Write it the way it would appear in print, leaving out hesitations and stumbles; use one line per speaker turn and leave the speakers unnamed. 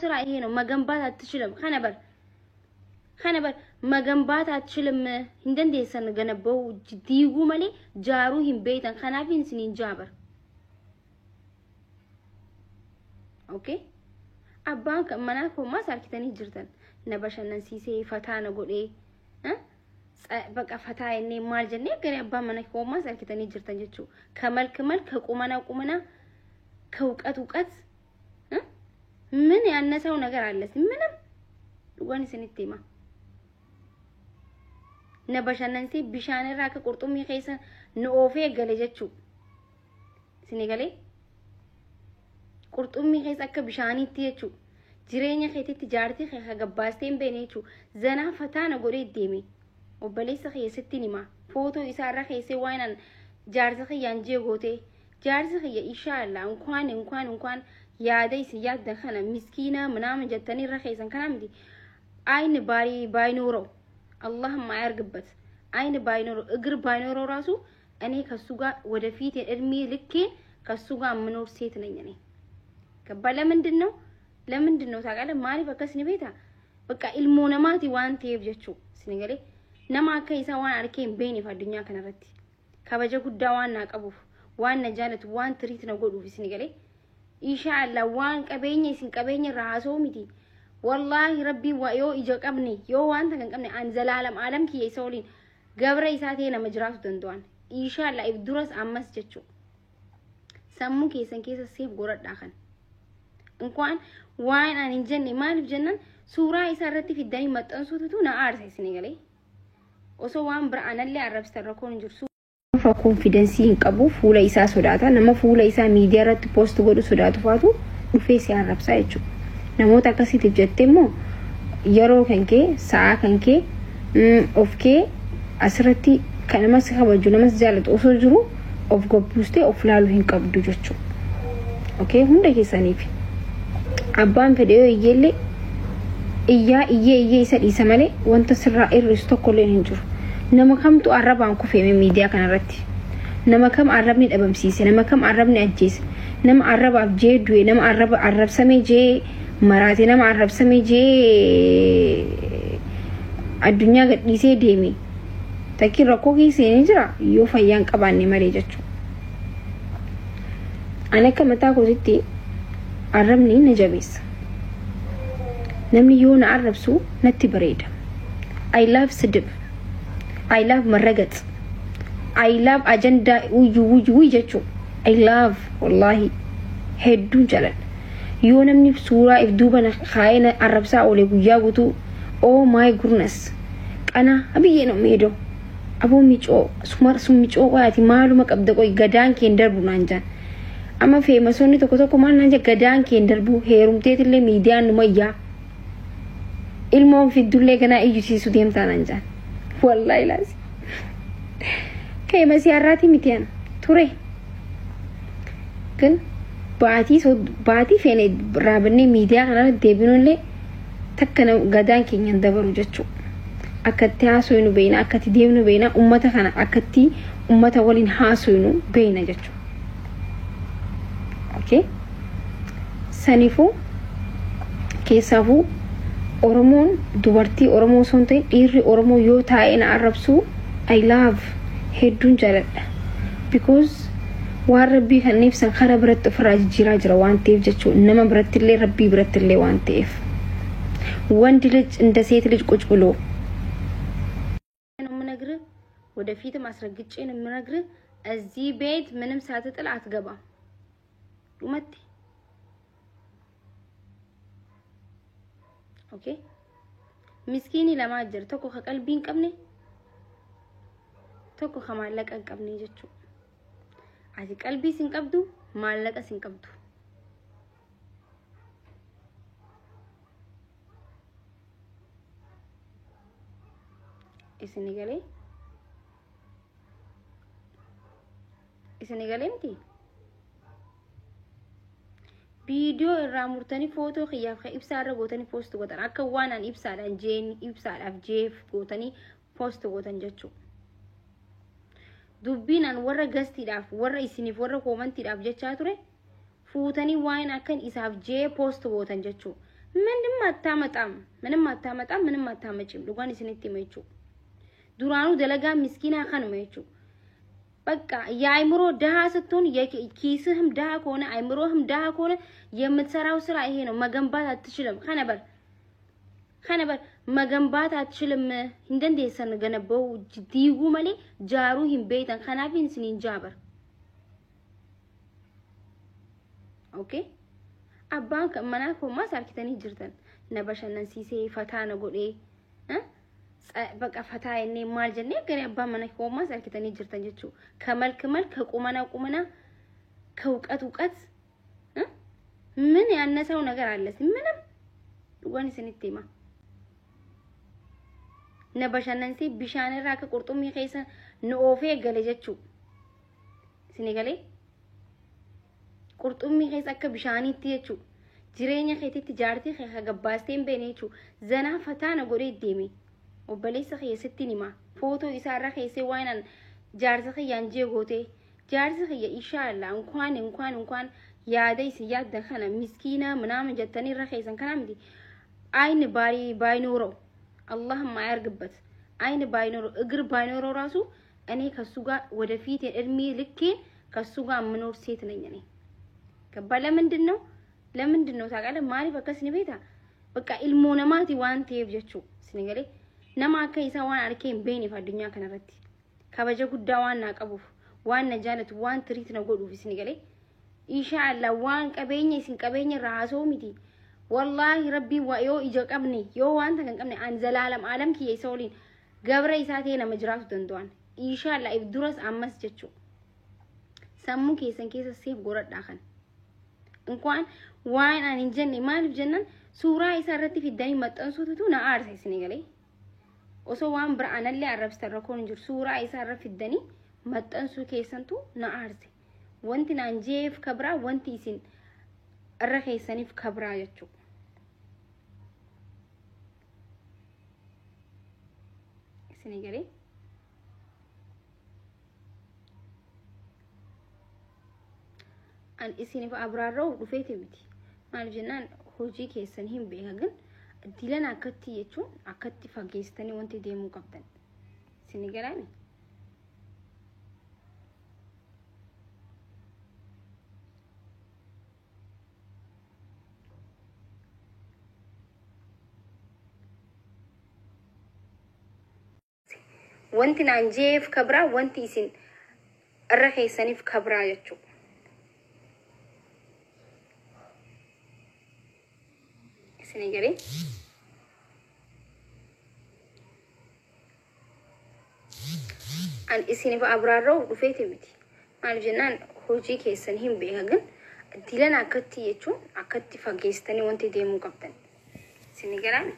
ስራ ይሄ ነው። መገንባት አትችልም። ከነበር ከነበር መገንባት አትችልም። hin dandeessan ganabba'uu diiguu malee jaaruu hin beektan. Kanaaf isiniin jaabar. Okay? Abbaan manaa koomaas harkitanii jirtan. Na bashannansiisee fataa na godhee በቃ ፈታ jennee maal jennee gara abbaa mana koomaas harkitanii jirtan jechuudha. ከመልክ መልክ፣ ከቁመና ቁመና፣ ከእውቀት እውቀት ምን ያነሰው ነገር አለ? ምንም። Dhugaan isinitti hima. Na bashannansiisee bishaan irraa akka qurxummii keessa nu oofee gale jechuudha. Isinii galee qurxummii keessa akka bishaaniitti jechuudha. Jireenya keetitti jaartii kee gabbaastee hin beekne jechuudha. Zanaa fataa na godhee deeme. Obboleessa keessatti hima. Footoo isaa irra keessee waan an jaarsa kiyyaan jee gootee jaarsi kiyya inshaallah እንኳን እንኳን እንኳን yaada isin yaaddan kana miskiina ምናምን jettanii irra keessan kana miti. አይን ባይኖረው አላህም አያርግበት። አይን ባይኖረው እግር ባይኖረው ራሱ እኔ ከሱ ጋር ወደፊት እድሜ ልኬን ከሱ ጋር የምኖር ሴት ነኝ እኔ። ገባ? ለምንድን ነው ለምንድን ነው ታውቃለህ? Maaliif akkasni beektaa? በቃ ilmoo namaati waan ta'eef jechuu isin galee nama akka isaa waan arkee hin beekneef addunyaa kanarratti kabaja guddaa waan naa qabuuf, waan na jaalatu, waan treat na godhuuf isin galee. Inshaallah waan qabeenya isin qabeenya irraa haasa'u miti. Wallaahi rabbii yoo ija qabne, yoo wanta kan qabne, an zalaalam alam kiyya isa waliin gabra isaa ta'e nama jiraatu danda'an. Inshaallah if duras ammas jechuu. Sammuu keessan keessa seef godhadhaa kan. እንኳን waan ani hin jenne maaliif jennan suuraa isaa irratti fiddanii maxxansuutu na aarsa isin galee. Osoo waan bira anallee arrabsitan rakkoon hin jiru. Confidence hin qabu, fuula isaa sodaata. Nama fuula isaa miidiyaa irratti post godhu sodaatu faatu dhufee si arrabsaa jechuudha. Namoota akkasiitiif jettee immoo yeroo kan kee, sa'aa kan kee, of kee asirratti kan namas kabaju, namas jaalatu osoo jiru of gabbuustee of laaluu hin qabdu jechuudha. Okay, hunda keessaniif. Abbaan fedhe yoo iyyeellee iyyaa iyyee iyyee isa dhiisa malee wanta sirraa hir'isu tokkollee hin jiru. Nama kamtu arrabaan kufeeme miidiyaa kanarratti? Nama kam arrabni dhabamsiise? Nama kam arrabni ajjeese? Nama arrabaaf jee du'e, nama arraba arrabsamee jee maraate, nama arrabsamee jee addunyaa gadhiisee deeme. Takkiin rakkoo keessa ni jira yoo fayyaan qabaanne malee jechuudha. Ani akka mataa kootitti arrabni na jabeessa. Namni yoo na arrabsu natti bareeda. I love ስድብ. I love መረገጥ. I love አጀንዳ ውይ ውይ ውይ jechuudha. I love, wallahi hedduun jaaladha. Yoo namni suuraa if duuba na kaayee na arrabsaa oole guyyaa guutuu, oh my goodness, ቀና ብዬ ነው የምሄደው። Aboo micoo sumar sun micoo qoyaati maaluma qabda qoy gadaan kee hin darbu naan jaan. Amma famousonni tokko tokko maal naan jaan? Gadaan kee hin darbu, heerumteetillee miidiyaan numa iyyaa. Ilmoon fiddullee ganaa iyyisiisu deemtaa naan jaan. Wallaahi laasi. Famous har'aati miti ana ture. ግን baatii baatii feene raabannee miidiyaa kanarra deebinullee takka gadaan keenya hin dabaru jechuudha. Akkatti haasofnu beekna, akkatti deemnu beekna, uummata kana akkatti uummata waliin haasofnu beekna jechuudha. Okay? Saniifuu keessaafuu Oromoon dubartii Oromoo osoo hin ta'in dhiirri Oromoo yoo taa'ee na arrabsu I love, hedduun jaaladha. Because waan rabbii kan ibsan karaa biratti ofirraa jijjiiraa jira waan ta'eef jechuudha. Nama birattillee rabbii birattillee waan ta'eef. ወንድ ልጅ እንደ ሴት ልጅ ቁጭ ብሎ ነው የምነግርህ። ወደፊትም አስረግጬ ነው የምነግርህ። እዚህ ቤት ምንም ሳትጥል አትገባም። Dhumatti. Okay. Miskiinii lamaa jira. Tokko ka qalbii hin qabne, tokko ka maallaqa hin qabne jechuudha. Ati qalbiis hin qabdu, maallaqas hin qabdu. Isin galee? Isin galee miti? Viidiyoo irraa murtanii footoo kiyyaaf ka ibsaa irra gootanii post gootan, akka waan an ibsaadhaan jeen ibsaadhaaf jeef gootanii post gootan jechuudha. Dubbiin an warra guestiidhaaf, warra isiniif, warra commentiidhaaf jechaa ture fuutanii waan akkan isaaf jee post gootan jechuudha. ምንም አታመጣም፣ ምንም አታመጣም፣ ምንም አታመጭም። Dhugaan isinitti hima jechuudha. Duraanuu dalagaa miskiinaa kanuma jechuudha. በቃ የአይምሮ ድሃ ስትሆን ኪስህም ድሃ ከሆነ አይምሮህም ድሃ ከሆነ የምትሰራው ስራ ይሄ ነው። መገንባት አትችልም። ከነበር ከነበር መገንባት አትችልም። Hin dandeessan ገነበው diiguu malee jaaruu hin beektan. Kanaaf isiniin jaabar. Okay, abbaan manaa koommaas harkitanii jirtan na bashannansiisee fataa na godhee በቃ ፈታ jennee maal jennee gara abbaan mana koommaas harkitanii jirtan jechuudha. ከመልክ መልክ፣ ከቁመና ቁመና፣ ከእውቀት እውቀት ምን ያነሰው ነገር አለ? ምንም። Dhugaan isinitti hima. Na bashannansiisee bishaan irraa akka qurxummii keessa nu oofee gale jechuudha. Isinii galee qurxummii keessa akka bishaaniitti jechuudha. Jireenya keetitti jaartii kee gabbaastee hin beekne jechuudha. Zanaa fataa na godhee deeme. Obboleessa keessatti hima. Footoo isaa irra keessee waan an jaarsa kiyyaan jee gootee jaarsi kiyya inshaallah እንኳን እንኳን እንኳን yaada isin yaaddan kana miskiina ምናምን jettanii irra keessan kana miti. አይን ባይኖረው አላህም አያርግበት። አይን ባይኖረው እግር ባይኖረው ራሱ እኔ ከሱ ጋር ወደፊት እድሜ ልኬን ከሱ ጋር የምኖር ሴት ነኝ እኔ። ገባ? ለምንድን ነው፣ ለምንድን ነው ታውቃለህ? Maaliif akkasni beektaa? በቃ ilmoo namaati waan ta'eef jechuu. Isin galee nama akka isaa waan arkee hin beekneef addunyaa kanarratti kabaja guddaa waan naa qabuuf, waan na jaalatu, waan treat na godhuuf. Isin galee inshaallah waan qabeenya isin qabeenya irraa haasa'u miti. Wallaahi rabbii yoo ija qabne, yoo wanta kan qabne, an zalaalam alam kiyya isa waliin gabra isaa ta'e nama jiraatu danda'an inshaallah if duras ammas jechuu. Sammuu keessan keessa seef godhadhaa kana. እንኳን waan ani hin jenne maaliif jennaan suuraa isaa irratti fiddanii maxxansuutu na aarsa. Isin galee osoo waan bira anallee arrabsitan rakkoon hin jiru, suuraa isaa irra fiddanii maxxansuu keessantu na aarse. Wanti naan jeef kabraa, wanti isin irra keessaniif kabraa jechuudha. Isin galee an isiniif abraarra'uuf dhufeeti miti. Maaliif jennaan hojii keessan hin beeka, ግን dilan akkatti jechuun akkatti fageessitanii wanti deemuu qabdan. Isin galaani? Wanti naan jeef kabraa, wanti isin irra keessaniif kabraa jechuudha. Isin galee an isiniif abraarra'uuf dhufeeti miti. Maaliif jennaan hojii keessan hin beeka, ግን dilan akkatti jechuun akkatti fageessitanii wanti deemuu qabdan. Isin galaani?